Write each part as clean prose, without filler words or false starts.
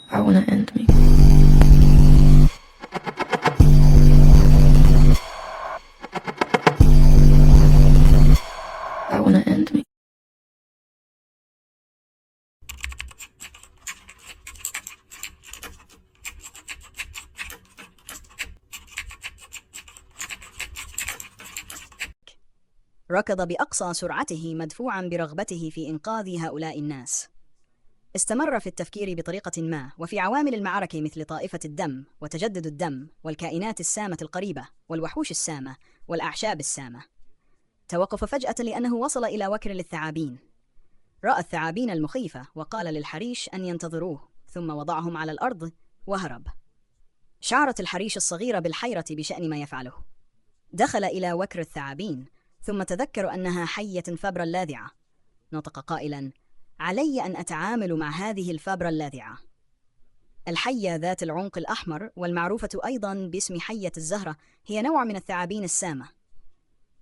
I wanna end me. I wanna end me. ركض بأقصى سرعته مدفوعاً برغبته في إنقاذ هؤلاء الناس. استمر في التفكير بطريقة ما وفي عوامل المعركة مثل طائفة الدم وتجدد الدم والكائنات السامة القريبة والوحوش السامة والأعشاب السامة. توقف فجأة لأنه وصل إلى وكر للثعابين. رأى الثعابين المخيفة وقال للحريش أن ينتظروه، ثم وضعهم على الأرض وهرب. شعرت الحريش الصغيرة بالحيرة بشأن ما يفعله. دخل إلى وكر الثعابين، ثم تذكر أنها حية فبرة لاذعة. نطق قائلاً: علي أن أتعامل مع هذه الفبرة اللاذعة. الحية ذات العنق الأحمر والمعروفة أيضاً باسم حية الزهرة هي نوع من الثعابين السامة.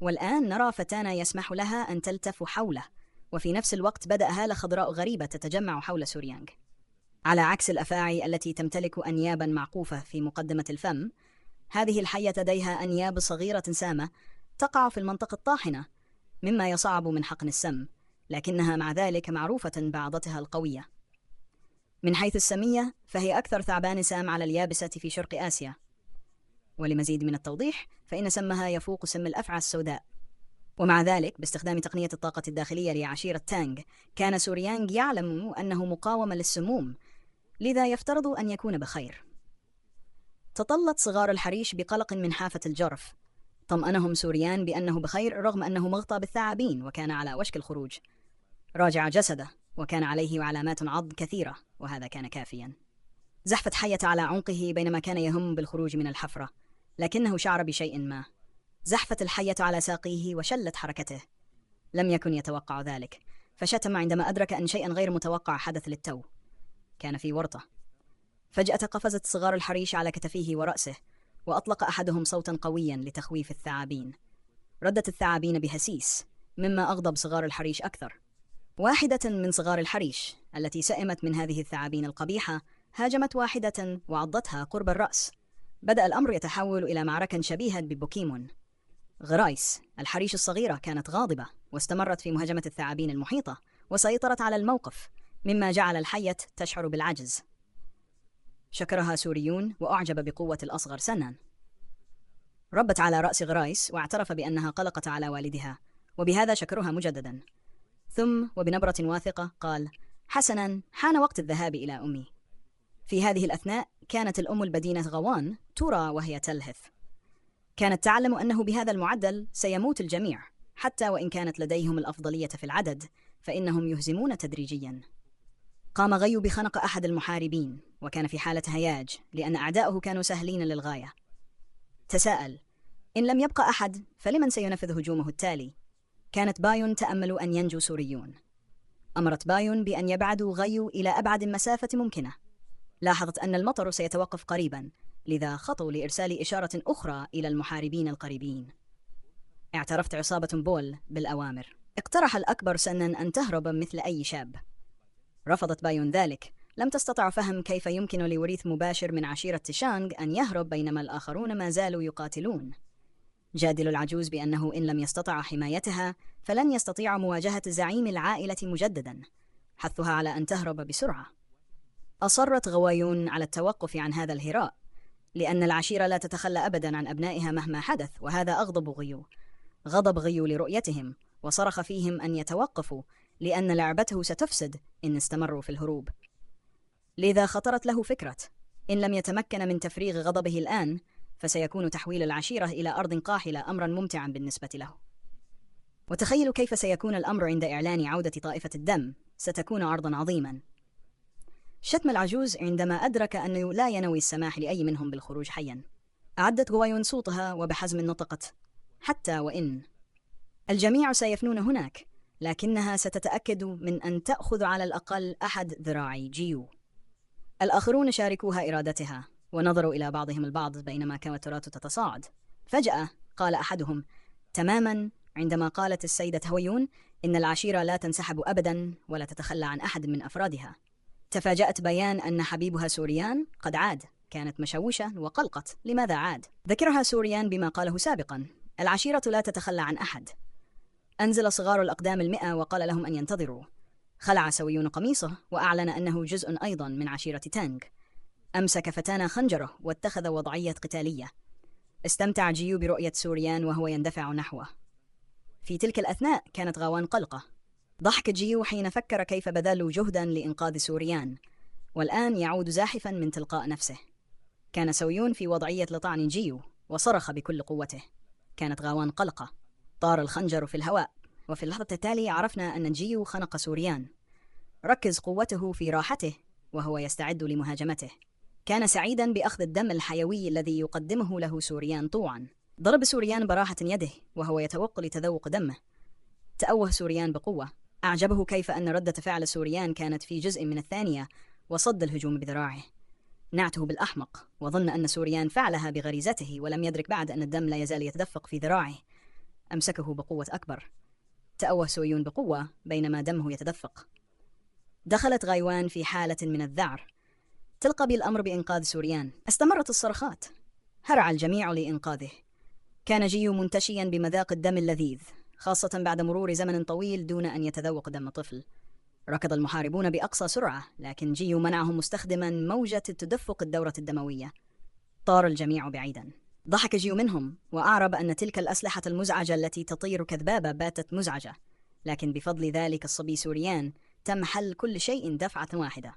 والآن نرى فتاة يسمح لها أن تلتف حوله، وفي نفس الوقت بدأ هالة خضراء غريبة تتجمع حول سوريانغ. على عكس الأفاعي التي تمتلك أنياباً معقوفة في مقدمة الفم، هذه الحية لديها أنياب صغيرة سامة تقع في المنطقة الطاحنة، مما يصعب من حقن السم، لكنها مع ذلك معروفة بعضتها القوية. من حيث السمية فهي أكثر ثعبان سام على اليابسة في شرق آسيا. ولمزيد من التوضيح فإن سمها يفوق سم الأفعى السوداء. ومع ذلك باستخدام تقنية الطاقة الداخلية لعشيرة تانغ، كان سوريانغ يعلم أنه مقاوم للسموم، لذا يفترض أن يكون بخير. تطلت صغار الحريش بقلق من حافة الجرف. طمأنهم سوريان بأنه بخير رغم أنه مغطى بالثعابين وكان على وشك الخروج. راجع جسده وكان عليه علامات عض كثيرة، وهذا كان كافيا. زحفت حية على عنقه بينما كان يهم بالخروج من الحفرة، لكنه شعر بشيء ما. زحفت الحية على ساقيه وشلت حركته. لم يكن يتوقع ذلك، فشتم عندما أدرك أن شيئا غير متوقع حدث للتو. كان في ورطة. فجأة قفزت صغار الحريش على كتفيه ورأسه، وأطلق أحدهم صوتا قويا لتخويف الثعابين. ردت الثعابين بهسيس، مما أغضب صغار الحريش أكثر. واحدة من صغار الحريش التي سئمت من هذه الثعابين القبيحة هاجمت واحدة وعضتها قرب الرأس. بدأ الأمر يتحول إلى معركة شبيهة ببوكيمون. غرايس الحريش الصغيرة كانت غاضبة واستمرت في مهاجمة الثعابين المحيطة، وسيطرت على الموقف، مما جعل الحية تشعر بالعجز. شكرها سوريون وأعجب بقوة الأصغر سنا. ربت على رأس غرايس واعترف بأنها قلقت على والدها، وبهذا شكرها مجددا. ثم وبنبرة واثقة قال: حسنا، حان وقت الذهاب إلى أمي. في هذه الأثناء كانت الأم البدينة غوان ترى وهي تلهث. كانت تعلم أنه بهذا المعدل سيموت الجميع، حتى وإن كانت لديهم الأفضلية في العدد فإنهم يهزمون تدريجيا. قام غيو بخنق أحد المحاربين، وكان في حالة هياج لأن أعداؤه كانوا سهلين للغاية. تساءل: إن لم يبقى أحد فلمن سينفذ هجومه التالي؟ كانت بايون تأمل أن ينجو سوريون. أمرت بايون بأن يبعدوا غيو إلى أبعد مسافة ممكنة. لاحظت أن المطر سيتوقف قريبا، لذا خطوا لإرسال إشارة أخرى إلى المحاربين القريبين. اعترفت عصابة بول بالأوامر. اقترح الأكبر سنا أن تهرب مثل أي شاب. رفضت بايون ذلك. لم تستطع فهم كيف يمكن لوريث مباشر من عشيرة تشانغ أن يهرب بينما الآخرون ما زالوا يقاتلون. جادل العجوز بأنه إن لم يستطع حمايتها فلن يستطيع مواجهة زعيم العائلة مجددا، حثها على أن تهرب بسرعة. أصرت غوايون على التوقف عن هذا الهراء، لأن العشيرة لا تتخلى أبدا عن أبنائها مهما حدث، وهذا أغضب غيو. غضب غيو لرؤيتهم، وصرخ فيهم أن يتوقفوا لأن لعبته ستفسد إن استمروا في الهروب. لذا خطرت له فكرة: إن لم يتمكن من تفريغ غضبه الآن فسيكون تحويل العشيرة إلى أرض قاحلة أمرا ممتعا بالنسبة له. وتخيلوا كيف سيكون الأمر عند إعلان عودة طائفة الدم، ستكون عرضا عظيما. شتم العجوز عندما أدرك أنه لا ينوي السماح لأي منهم بالخروج حيا. أعدت غوايون صوتها وبحزم نطقت: حتى وإن الجميع سيفنون هناك، لكنها ستتأكد من أن تأخذ على الأقل أحد ذراعي جيو. الآخرون شاركوها إرادتها ونظروا إلى بعضهم البعض بينما كانت التوترات تتصاعد. فجأة قال أحدهم: تماما، عندما قالت السيدة هويون إن العشيرة لا تنسحب أبدا ولا تتخلى عن أحد من أفرادها. تفاجأت بيان أن حبيبها سوريان قد عاد. كانت مشوشة وقلقت. لماذا عاد؟ ذكرها سوريان بما قاله سابقا: العشيرة لا تتخلى عن أحد. أنزل صغار الأقدام 100 وقال لهم أن ينتظروا. خلع سويون قميصه وأعلن أنه جزء أيضا من عشيرة تانغ. أمسك فتانا خنجره واتخذ وضعية قتالية. استمتع جيو برؤية سوريان وهو يندفع نحوه. في تلك الأثناء كانت غوان قلقة. ضحك جيو حين فكر كيف بذلوا جهدا لإنقاذ سوريان، والآن يعود زاحفا من تلقاء نفسه. كان سويون في وضعية لطعن جيو وصرخ بكل قوته. كانت غوان قلقة. طار الخنجر في الهواء، وفي اللحظة التالية عرفنا أن جيو خنق سوريان. ركز قوته في راحته وهو يستعد لمهاجمته. كان سعيدا بأخذ الدم الحيوي الذي يقدمه له سوريان طوعا. ضرب سوريان براحة يده وهو يتوق لتذوق دمه. تأوه سوريان بقوة. أعجبه كيف أن ردة فعل سوريان كانت في جزء من الثانية وصد الهجوم بذراعه. نعته بالأحمق، وظن أن سوريان فعلها بغريزته ولم يدرك بعد أن الدم لا يزال يتدفق في ذراعه. أمسكه بقوة أكبر. تأوه سويون بقوة بينما دمه يتدفق. دخلت غيوان في حالة من الذعر. تلقى بالأمر بإنقاذ سوريان. استمرت الصرخات. هرع الجميع لإنقاذه. كان جيو منتشيا بمذاق الدم اللذيذ، خاصة بعد مرور زمن طويل دون أن يتذوق دم طفل. ركض المحاربون بأقصى سرعة، لكن جيو منعهم مستخدما موجة تدفق الدورة الدموية. طار الجميع بعيدا. ضحك جيو منهم وأعرب أن تلك الأسلحة المزعجة التي تطير كذبابة باتت مزعجة، لكن بفضل ذلك الصبي سوريان تم حل كل شيء دفعة واحدة.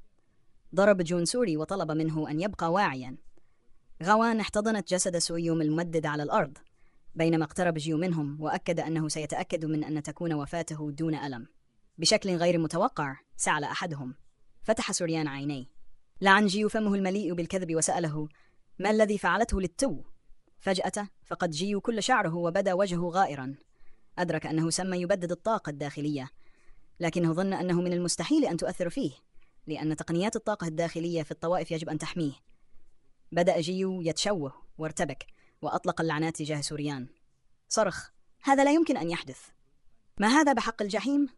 ضرب جون سوري وطلب منه أن يبقى واعيا. غوان احتضنت جسد سويوم الممدد على الأرض، بينما اقترب جيو منهم وأكد أنه سيتأكد من أن تكون وفاته دون ألم. بشكل غير متوقع سعل أحدهم. فتح سوريان عينيه. لعن جيو فمه المليء بالكذب وسأله: ما الذي فعلته للتو؟ فجأة فقد جيو كل شعره وبدا وجهه غائرا. أدرك أنه سم يبدد الطاقة الداخلية، لكنه ظن أنه من المستحيل أن تؤثر فيه، لأن تقنيات الطاقة الداخلية في الطوائف يجب أن تحميه. بدأ جيو يتشوه وارتبك وأطلق اللعنات تجاه سوريان. صرخ: هذا لا يمكن أن يحدث. ما هذا بحق الجحيم؟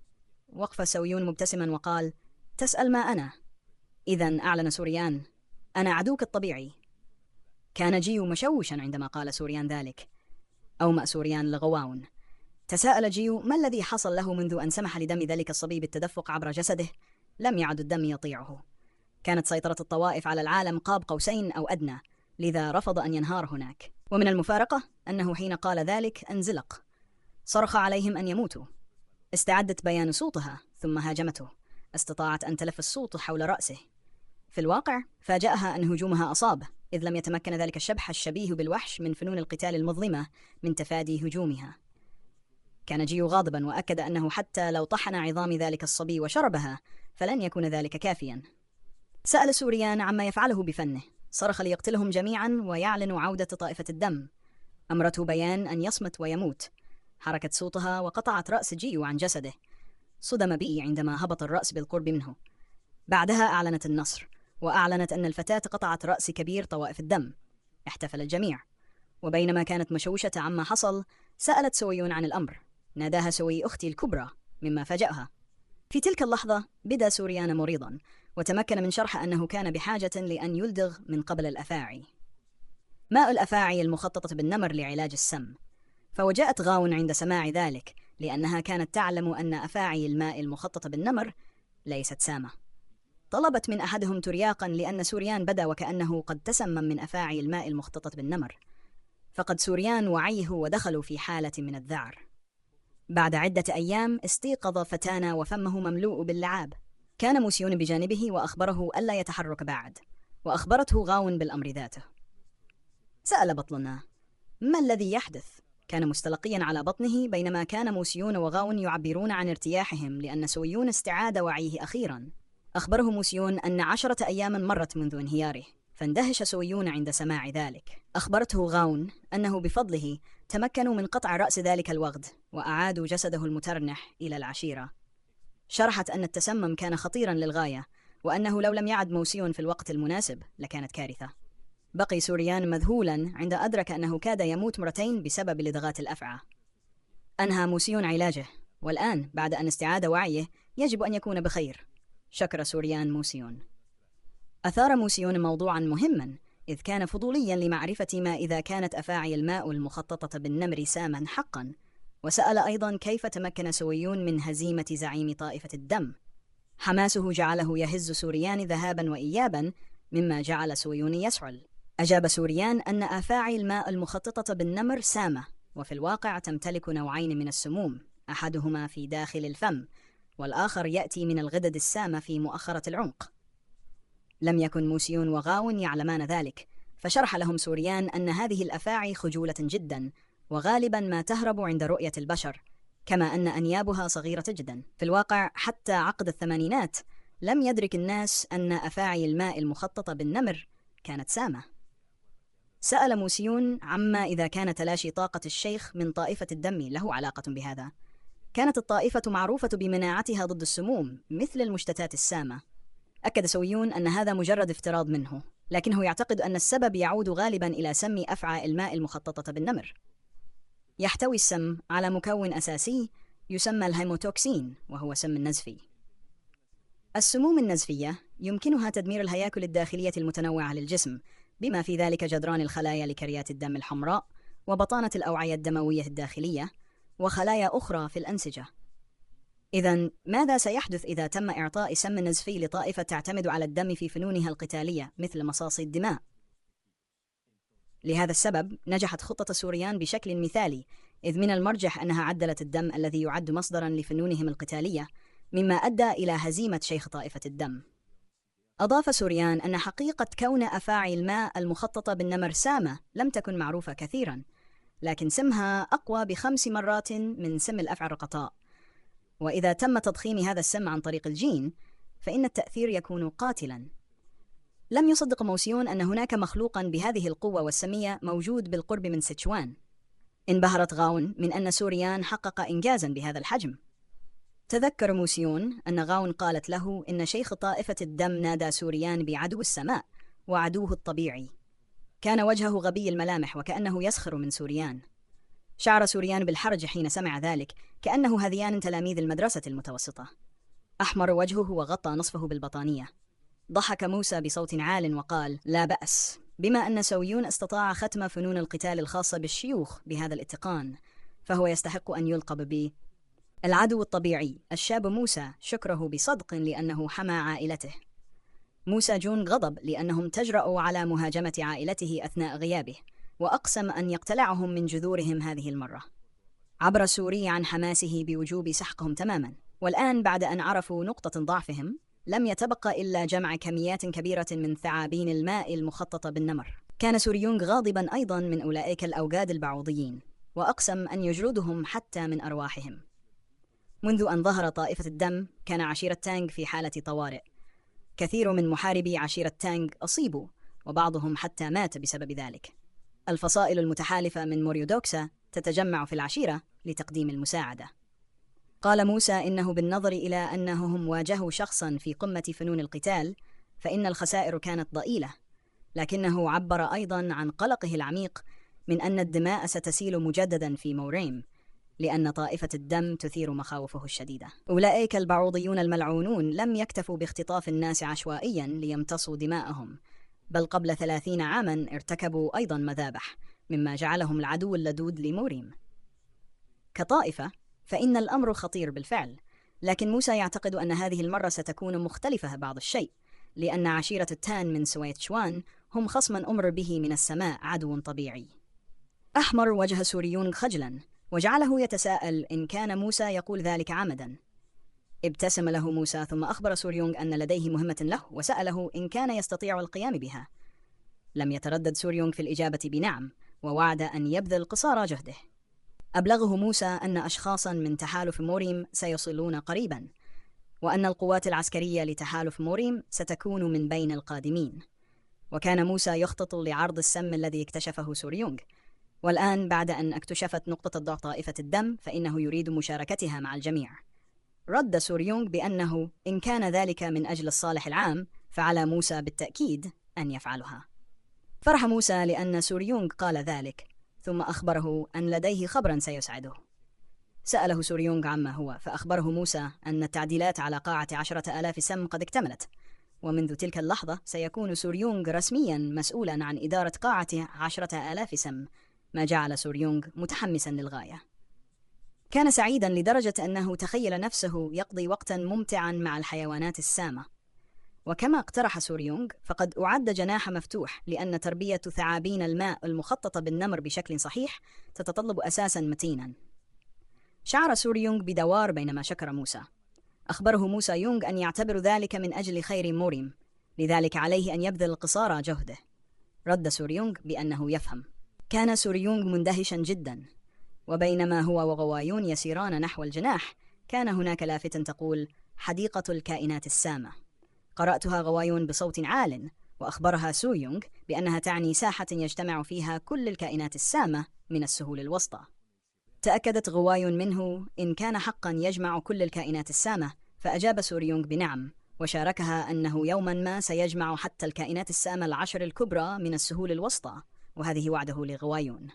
وقف سويون مبتسما وقال: تسأل ما أنا؟ إذن أعلن سوريان: أنا عدوك الطبيعي. كان جيو مشوشا عندما قال سوريان ذلك. أومأ سوريان لغواون. تساءل جيو ما الذي حصل له منذ أن سمح لدم ذلك الصبي بالتدفق عبر جسده. لم يعد الدم يطيعه. كانت سيطرة الطوائف على العالم قاب قوسين أو أدنى، لذا رفض أن ينهار هناك. ومن المفارقة أنه حين قال ذلك انزلق. صرخ عليهم أن يموتوا. استعدت بيان صوتها ثم هاجمته. استطاعت أن تلف الصوت حول رأسه. في الواقع فاجأها أن هجومها أصاب، إذ لم يتمكن ذلك الشبح الشبيه بالوحش من فنون القتال المظلمة من تفادي هجومها. كان جيو غاضبا وأكد أنه حتى لو طحن عظام ذلك الصبي وشربها فلن يكون ذلك كافيا. سأل سوريان عما يفعله بفنه. صرخ ليقتلهم جميعا ويعلن عودة طائفة الدم. أمرته بيان أن يصمت ويموت. حركت صوتها وقطعت رأس جيو عن جسده. صدم بي عندما هبط الرأس بالقرب منه. بعدها أعلنت النصر، وأعلنت أن الفتاة قطعت رأس كبير طوائف الدم. احتفل الجميع. وبينما كانت مشوشة عما حصل سألت سويون عن الأمر. ناداها سوي أختي الكبرى، مما فاجأها. في تلك اللحظة بدا سوريان مريضا، وتمكن من شرح أنه كان بحاجة لأن يلدغ من قبل الأفاعي. ماء الأفاعي المخططة بالنمر لعلاج السم. فوجاءت غاون عند سماع ذلك، لأنها كانت تعلم أن أفاعي الماء المخططة بالنمر ليست سامة. طلبت من أحدهم ترياقا لأن سوريان بدا وكأنه قد تسمم من أفاعي الماء المخططة بالنمر. فقد سوريان وعيه ودخلوا في حالة من الذعر. بعد عدة أيام استيقظ فتانا وفمه مملوء باللعاب. كان موسيون بجانبه وأخبره ألا يتحرك بعد، وأخبرته غاون بالأمر ذاته. سأل بطلنا: ما الذي يحدث؟ كان مستلقيا على بطنه بينما كان موسيون وغاون يعبرون عن ارتياحهم لأن سويون استعاد وعيه أخيرا. أخبره موسيون أن 10 أيام مرت منذ انهياره، فاندهش سويون عند سماع ذلك. أخبرته غاون أنه بفضله تمكنوا من قطع رأس ذلك الوغد وأعادوا جسده المترنح إلى العشيرة. شرحت أن التسمم كان خطيرا للغاية، وأنه لو لم يعد موسيون في الوقت المناسب لكانت كارثة. بقي سوريان مذهولا عند أدرك أنه كاد يموت مرتين بسبب لدغات الأفعى. أنهى موسيون علاجه، والآن بعد أن استعاد وعيه يجب أن يكون بخير. شكر سوريان موسيون. أثار موسيون موضوعا مهما، إذ كان فضوليا لمعرفة ما إذا كانت أفاعي الماء المخططة بالنمر ساما حقا، وسأل أيضا كيف تمكن سويون من هزيمة زعيم طائفة الدم. حماسه جعله يهز سوريان ذهابا وإيابا، مما جعل سويون يسعل. أجاب سوريان أن أفاعي الماء المخططة بالنمر سامة، وفي الواقع تمتلك نوعين من السموم، أحدهما في داخل الفم، والآخر يأتي من الغدد السامة في مؤخرة العنق. لم يكن موسيون وغاون يعلمان ذلك، فشرح لهم سوريان أن هذه الأفاعي خجولة جدا، وغالبا ما تهرب عند رؤية البشر، كما أن أنيابها صغيرة جدا. في الواقع حتى عقد الثمانينات لم يدرك الناس أن أفاعي الماء المخططة بالنمر كانت سامة. سأل موسيون عما إذا كان تلاشي طاقة الشيخ من طائفة الدم له علاقة بهذا. كانت الطائفة معروفة بمناعتها ضد السموم مثل المشتتات السامة. أكد سويون أن هذا مجرد افتراض منه، لكنه يعتقد أن السبب يعود غالبا إلى سم أفعى الماء المخططة بالنمر. يحتوي السم على مكون أساسي يسمى الهيموتوكسين، وهو سم نزفي. السموم النزفية يمكنها تدمير الهياكل الداخلية المتنوعة للجسم، بما في ذلك جدران الخلايا لكريات الدم الحمراء، وبطانة الأوعية الدموية الداخلية، وخلايا أخرى في الأنسجة. إذن ماذا سيحدث إذا تم إعطاء سم نزفي لطائفة تعتمد على الدم في فنونها القتالية مثل مصاصي الدماء؟ لهذا السبب نجحت خطة سوريان بشكل مثالي، إذ من المرجح أنها عدلت الدم الذي يعد مصدرا لفنونهم القتالية، مما أدى إلى هزيمة شيخ طائفة الدم. أضاف سوريان أن حقيقة كون أفاعي الماء المخططة بالنمر سامة لم تكن معروفة كثيرا، لكن سمها أقوى ب5 مرات من سم الأفعى الرقطاء، وإذا تم تضخيم هذا السم عن طريق الجين فإن التأثير يكون قاتلا. لم يصدق موسيون أن هناك مخلوقا بهذه القوة والسمية موجود بالقرب من سيتشوان. انبهرت غاون من أن سوريان حقق إنجازا بهذا الحجم. تذكر موسيون أن غاون قالت له إن شيخ طائفة الدم نادى سوريان بعدو السماء وعدوه الطبيعي. كان وجهه غبي الملامح وكأنه يسخر من سوريان. شعر سوريان بالحرج حين سمع ذلك، كأنه هذيان تلاميذ المدرسة المتوسطة. أحمر وجهه وغطى نصفه بالبطانية. ضحك موسى بصوت عال وقال: لا بأس، بما أن سويون استطاع ختم فنون القتال الخاصة بالشيوخ بهذا الاتقان، فهو يستحق أن يلقب ب العدو الطبيعي. الشاب موسى شكره بصدق لأنه حمى عائلته. موسى جون غضب لأنهم تجرؤوا على مهاجمة عائلته أثناء غيابه، وأقسم أن يقتلعهم من جذورهم هذه المرة. عبر سوري عن حماسه بوجوب سحقهم تماما، والآن بعد أن عرفوا نقطة ضعفهم لم يتبقى إلا جمع كميات كبيرة من ثعابين الماء المخططة بالنمر. كان سوريونغ غاضبا أيضا من أولئك الأوغاد البعوضيين، وأقسم أن يجلدهم حتى من أرواحهم. منذ أن ظهر طائفة الدم كان عشيرة تانغ في حالة طوارئ. كثير من محاربي عشيرة تانغ أصيبوا، وبعضهم حتى مات بسبب ذلك. الفصائل المتحالفة من موريودوكسا تتجمع في العشيرة لتقديم المساعدة. قال موسى إنه بالنظر إلى أنهم واجهوا شخصا في قمة فنون القتال فإن الخسائر كانت ضئيلة، لكنه عبر أيضا عن قلقه العميق من أن الدماء ستسيل مجددا في موريم، لأن طائفة الدم تثير مخاوفه الشديدة. أولئك البعوضيون الملعونون لم يكتفوا باختطاف الناس عشوائيا ليمتصوا دماءهم، بل قبل 30 عاما ارتكبوا أيضا مذابح، مما جعلهم العدو اللدود لموريم. كطائفة فإن الأمر خطير بالفعل، لكن موسى يعتقد أن هذه المرة ستكون مختلفة بعض الشيء، لأن عشيرة التان من سويتشوان هم خصما أمر به من السماء عدو طبيعي. أحمر وجه سوريون خجلا، وجعله يتساءل إن كان موسى يقول ذلك عمدا. ابتسم له موسى ثم أخبر سوريونغ أن لديه مهمة له، وسأله إن كان يستطيع القيام بها. لم يتردد سوريونغ في الإجابة بنعم، ووعد أن يبذل قصارى جهده. أبلغه موسى أن أشخاصا من تحالف موريم سيصلون قريبا، وأن القوات العسكرية لتحالف موريم ستكون من بين القادمين. وكان موسى يخطط لعرض السم الذي اكتشفه سوريونغ، والآن بعد أن اكتشفت نقطة ضعف طائفة الدم فإنه يريد مشاركتها مع الجميع. رد سوريونغ بأنه إن كان ذلك من أجل الصالح العام فعلى موسى بالتأكيد أن يفعلها. فرح موسى لأن سوريونغ قال ذلك، ثم أخبره أن لديه خبرا سيسعده. سأله سوريونغ عما هو، فأخبره موسى أن التعديلات على قاعة 10,000 سم قد اكتملت، ومنذ تلك اللحظة سيكون سوريونغ رسمياً مسؤولاً عن إدارة قاعة 10,000 سم، ما جعل سوريونغ متحمساً للغاية. كان سعيداً لدرجة أنه تخيل نفسه يقضي وقتاً ممتعاً مع الحيوانات السامة. وكما اقترح سوريونغ، فقد أعد جناح مفتوح، لأن تربية ثعابين الماء المخططة بالنمر بشكل صحيح تتطلب أساساً متيناً. شعر سوريونغ بدوار بينما شكر موسى. أخبره موسى يونغ أن يعتبر ذلك من أجل خير موريم، لذلك عليه أن يبذل قصارى جهده. رد سوريونغ بأنه يفهم. كان سوريونغ مندهشاً جداً، وبينما هو وغوايون يسيران نحو الجناح، كان هناك لافتة تقول: حديقة الكائنات السامة. قرأتها غوايون بصوت عال، وأخبرها سوريونغ بأنها تعني ساحة يجتمع فيها كل الكائنات السامة من السهول الوسطى. تأكدت غوايون منه إن كان حقاً يجمع كل الكائنات السامة، فأجاب سوريونغ بنعم، وشاركها أنه يوماً ما سيجمع حتى الكائنات السامة 10 الكبرى من السهول الوسطى، وهذه وعده لغوايون.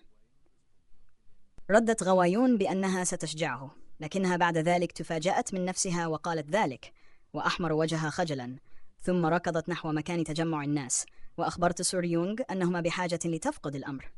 ردت غوايون بأنها ستشجعه، لكنها بعد ذلك تفاجأت من نفسها وقالت ذلك، وأحمر وجهها خجلاً، ثم ركضت نحو مكان تجمع الناس، وأخبرت سوريونغ أنهما بحاجة لتفقد الأمر.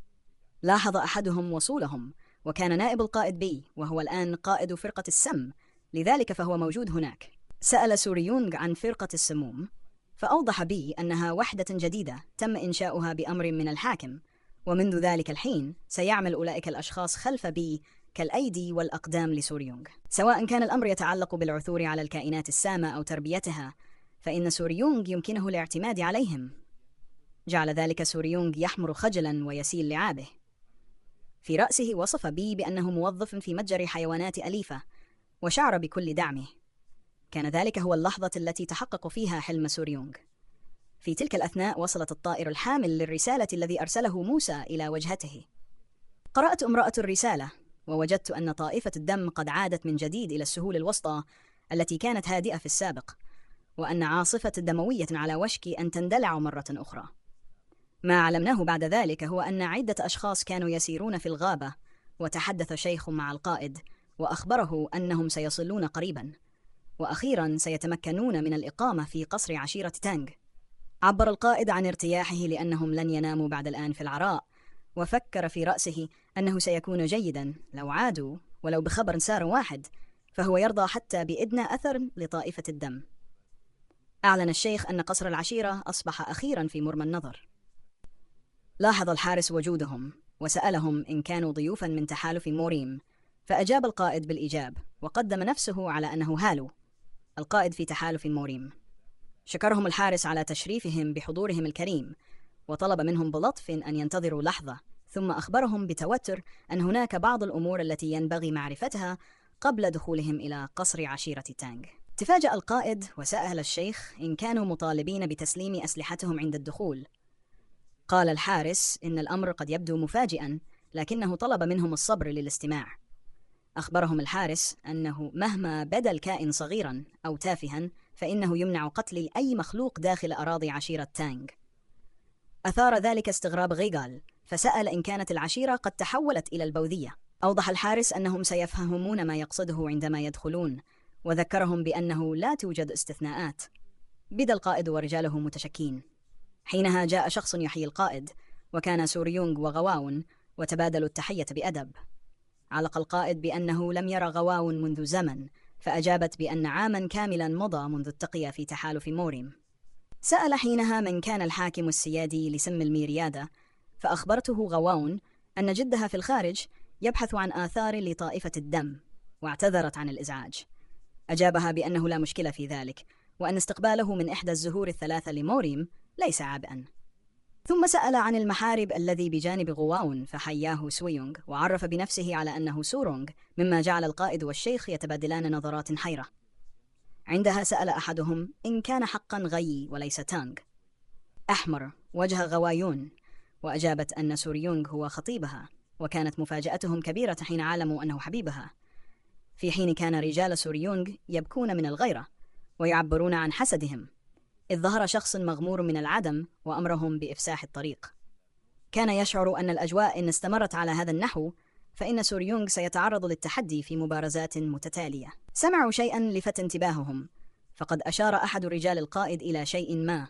لاحظ أحدهم وصولهم، وكان نائب القائد بي، وهو الآن قائد فرقة السم، لذلك فهو موجود هناك. سأل سوريونغ عن فرقة السموم، فأوضح بي أنها وحدة جديدة تم إنشاؤها بأمر من الحاكم، ومنذ ذلك الحين سيعمل أولئك الأشخاص خلف بي كالأيدي والأقدام لسوريونغ. سواء كان الأمر يتعلق بالعثور على الكائنات السامة أو تربيتها، فإن سوريونغ يمكنه الاعتماد عليهم. جعل ذلك سوريونغ يحمر خجلاً ويسيل لعابه. في رأسه وصف بي بأنه موظف في متجر حيوانات أليفة، وشعر بكل دعمه. كان ذلك هو اللحظة التي تحقق فيها حلم سوريونغ. في تلك الأثناء وصلت الطائر الحامل للرسالة الذي أرسله موسى إلى وجهته. قرأت امرأة الرسالة، ووجدت أن طائفة الدم قد عادت من جديد إلى السهول الوسطى التي كانت هادئة في السابق، وأن عاصفة دموية على وشك أن تندلع مرة أخرى. ما علمناه بعد ذلك هو أن عدة أشخاص كانوا يسيرون في الغابة، وتحدث شيخ مع القائد وأخبره أنهم سيصلون قريباً، وأخيراً سيتمكنون من الإقامة في قصر عشيرة تانغ. عبر القائد عن ارتياحه لأنهم لن يناموا بعد الآن في العراء، وفكر في رأسه أنه سيكون جيداً لو عادوا ولو بخبر سار واحد، فهو يرضى حتى بإدنى أثر لطائفة الدم. أعلن الشيخ أن قصر العشيرة أصبح أخيراً في مرمى النظر. لاحظ الحارس وجودهم، وسألهم إن كانوا ضيوفاً من تحالف موريم، فأجاب القائد بالإيجاب، وقدم نفسه على أنه هالو، القائد في تحالف موريم. شكرهم الحارس على تشريفهم بحضورهم الكريم، وطلب منهم بلطف أن ينتظروا لحظة، ثم أخبرهم بتوتر أن هناك بعض الأمور التي ينبغي معرفتها قبل دخولهم إلى قصر عشيرة تانغ. تفاجأ القائد وسأل الشيخ إن كانوا مطالبين بتسليم أسلحتهم عند الدخول. قال الحارس إن الأمر قد يبدو مفاجئاً، لكنه طلب منهم الصبر للاستماع. أخبرهم الحارس أنه مهما بدا الكائن صغيراً أو تافهاً، فإنه يمنع قتل أي مخلوق داخل أراضي عشيرة تانغ. أثار ذلك استغراب غيغال، فسأل إن كانت العشيرة قد تحولت إلى البوذية. أوضح الحارس أنهم سيفهمون ما يقصده عندما يدخلون، وذكرهم بأنه لا توجد استثناءات. بدا القائد ورجاله متشكين. حينها جاء شخص يحيي القائد، وكان سوريونغ وغواون، وتبادلوا التحية بأدب. علق القائد بأنه لم يرى غواون منذ زمن، فأجابت بأن عاماً كاملاً مضى منذ التقي في تحالف موريم. سأل حينها من كان الحاكم السيادي لسم الميريادة، فأخبرته غواون أن جدها في الخارج يبحث عن آثار لطائفة الدم، واعتذرت عن الإزعاج. أجابها بأنه لا مشكلة في ذلك، وأن استقباله من إحدى الزهور الثلاثة لموريم ليس عابئاً. ثم سأل عن المحارب الذي بجانب غواون، فحياه سويونغ وعرف بنفسه على أنه سورونغ، مما جعل القائد والشيخ يتبادلان نظرات حيرة. عندها سأل أحدهم إن كان حقاً غي وليس تانغ. أحمر وجه غوايون، وأجابت أن سوريونغ هو خطيبها، وكانت مفاجأتهم كبيرة حين علموا أنه حبيبها، في حين كان رجال سوريونغ يبكون من الغيرة ويعبرون عن حسدهم، إذ ظهر شخص مغمور من العدم وأمرهم بإفساح الطريق. كان يشعر أن الأجواء إن استمرت على هذا النحو فإن سوريونغ سيتعرض للتحدي في مبارزات متتالية. سمعوا شيئاً لفت انتباههم، فقد أشار أحد رجال القائد إلى شيء ما.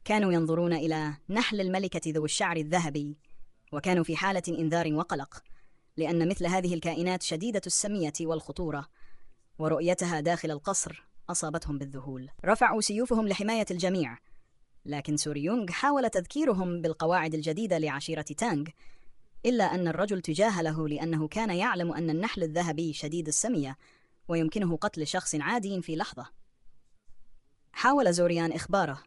كانوا ينظرون إلى نحل الملكة ذو الشعر الذهبي، وكانوا في حالة إنذار وقلق، لأن مثل هذه الكائنات شديدة السمية والخطورة، ورؤيتها داخل القصر أصابتهم بالذهول. رفعوا سيوفهم لحماية الجميع، لكن سوري يونغ حاول تذكيرهم بالقواعد الجديدة لعشيرة تانغ، إلا أن الرجل تجاهله لأنه كان يعلم أن النحل الذهبي شديد السمية ويمكنه قتل شخص عادي في لحظة. حاول زوريان إخباره،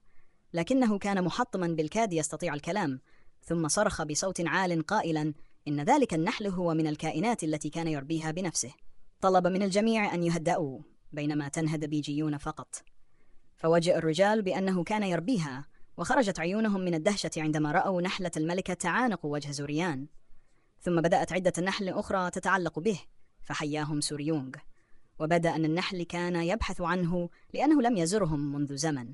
لكنه كان محطما بالكاد يستطيع الكلام، ثم صرخ بصوت عال قائلا إن ذلك النحل هو من الكائنات التي كان يربيها بنفسه. طلب من الجميع أن يهدأوا بينما تنهد بيجيون فقط، فوجئ الرجال بأنه كان يربيها، وخرجت عيونهم من الدهشة عندما رأوا نحلة الملكة تعانق وجه زوريان. ثم بدأت عدة نحل أخرى تتعلق به، فحياهم سوري يونغ، وبدأ أن النحل كان يبحث عنه لأنه لم يزرهم منذ زمن.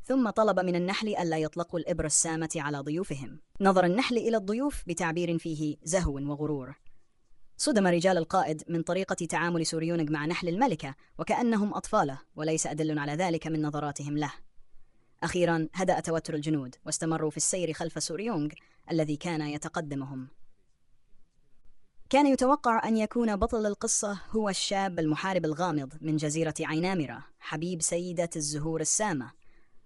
ثم طلب من النحل ألا يطلقوا الإبرة السامة على ضيوفهم. نظر النحل إلى الضيوف بتعبير فيه زهو وغرور. صدم رجال القائد من طريقة تعامل سوري يونغ مع نحل الملكة وكأنهم أطفاله، وليس أدل على ذلك من نظراتهم له. أخيرا هدأ توتر الجنود واستمروا في السير خلف سوري يونغ الذي كان يتقدمهم. كان يتوقع أن يكون بطل القصة هو الشاب المحارب الغامض من جزيرة عينامرة، حبيب سيدة الزهور السامة،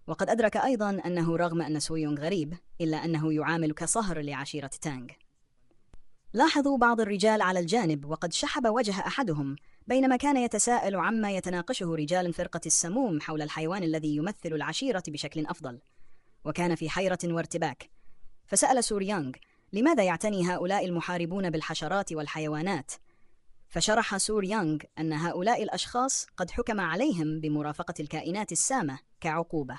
وقد أدرك أيضا أنه رغم أن سوري يونغ غريب إلا أنه يعامل كصهر لعشيرة تانغ. لاحظوا بعض الرجال على الجانب وقد شحب وجه أحدهم بينما كان يتساءل عما يتناقشه رجال فرقة السموم حول الحيوان الذي يمثل العشيرة بشكل أفضل، وكان في حيرة وارتباك. فسأل سوري يونغ لماذا يعتني هؤلاء المحاربون بالحشرات والحيوانات؟ فشرح سوري يونغ أن هؤلاء الأشخاص قد حكم عليهم بمرافقة الكائنات السامة كعقوبة.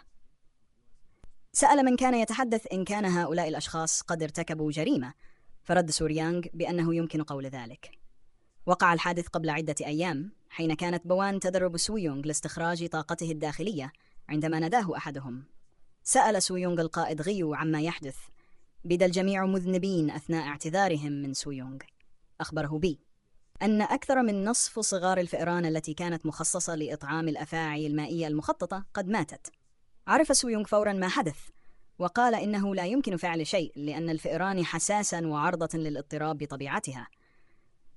سأل من كان يتحدث إن كان هؤلاء الأشخاص قد ارتكبوا جريمة، فرد سوري يونغ بأنه يمكن قول ذلك. وقع الحادث قبل عدة أيام حين كانت بوان تدرب سوري يونغ لاستخراج طاقته الداخلية عندما ناداه أحدهم. سأل سوري يونغ القائد غيو عما يحدث. بدا الجميع مذنبين أثناء اعتذارهم من سوري يونغ. أخبره بي أن أكثر من نصف صغار الفئران التي كانت مخصصة لإطعام الأفاعي المائية المخططة قد ماتت. عرف سوري يونغ فورا ما حدث، وقال إنه لا يمكن فعل شيء لأن الفئران حساسا وعرضة للاضطراب بطبيعتها،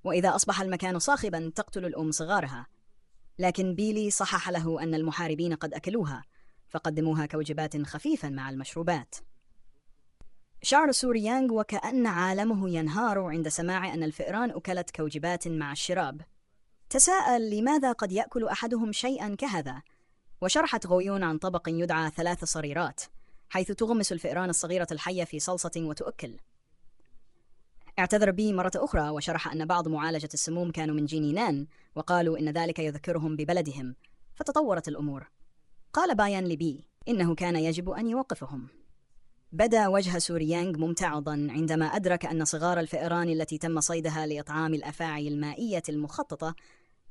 وإذا أصبح المكان صاخبا تقتل الأم صغارها. لكن بيلي صحح له أن المحاربين قد أكلوها، فقدموها كوجبات خفيفا مع المشروبات. شعر سوري يونغ وكأن عالمه ينهار عند سماع أن الفئران أكلت كوجبات مع الشراب. تساءل لماذا قد يأكل أحدهم شيئا كهذا، وشرحت غويون عن طبق يدعى 3 صريرات، حيث تغمس الفئران الصغيرة الحية في صلصة وتؤكل. اعتذر بي مرة أخرى وشرح أن بعض معالجة السموم كانوا من جين نان، وقالوا إن ذلك يذكرهم ببلدهم، فتطورت الأمور. قال بايان لبي إنه كان يجب أن يوقفهم. بدا وجه سوري يونغ ممتعضا عندما أدرك أن صغار الفئران التي تم صيدها لإطعام الأفاعي المائية المخططة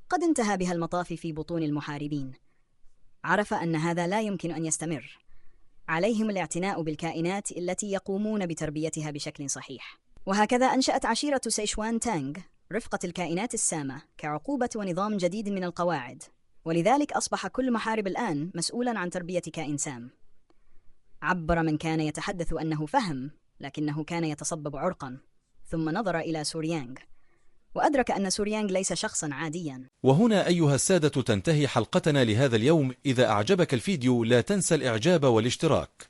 قد انتهى بها المطاف في بطون المحاربين. عرف أن هذا لا يمكن أن يستمر. عليهم الاعتناء بالكائنات التي يقومون بتربيتها بشكل صحيح. وهكذا أنشأت عشيرة سيشوان تانغ رفقة الكائنات السامة كعقوبة ونظام جديد من القواعد، ولذلك أصبح كل محارب الآن مسؤولا عن تربية كائن سام. عبر من كان يتحدث أنه فهم، لكنه كان يتصبب عرقا، ثم نظر إلى سوري يونغ وأدرك أن سوري يونغ ليس شخصا عاديا. وهنا أيها السادة تنتهي حلقتنا لهذا اليوم. إذا أعجبك الفيديو لا تنسى الإعجاب والاشتراك.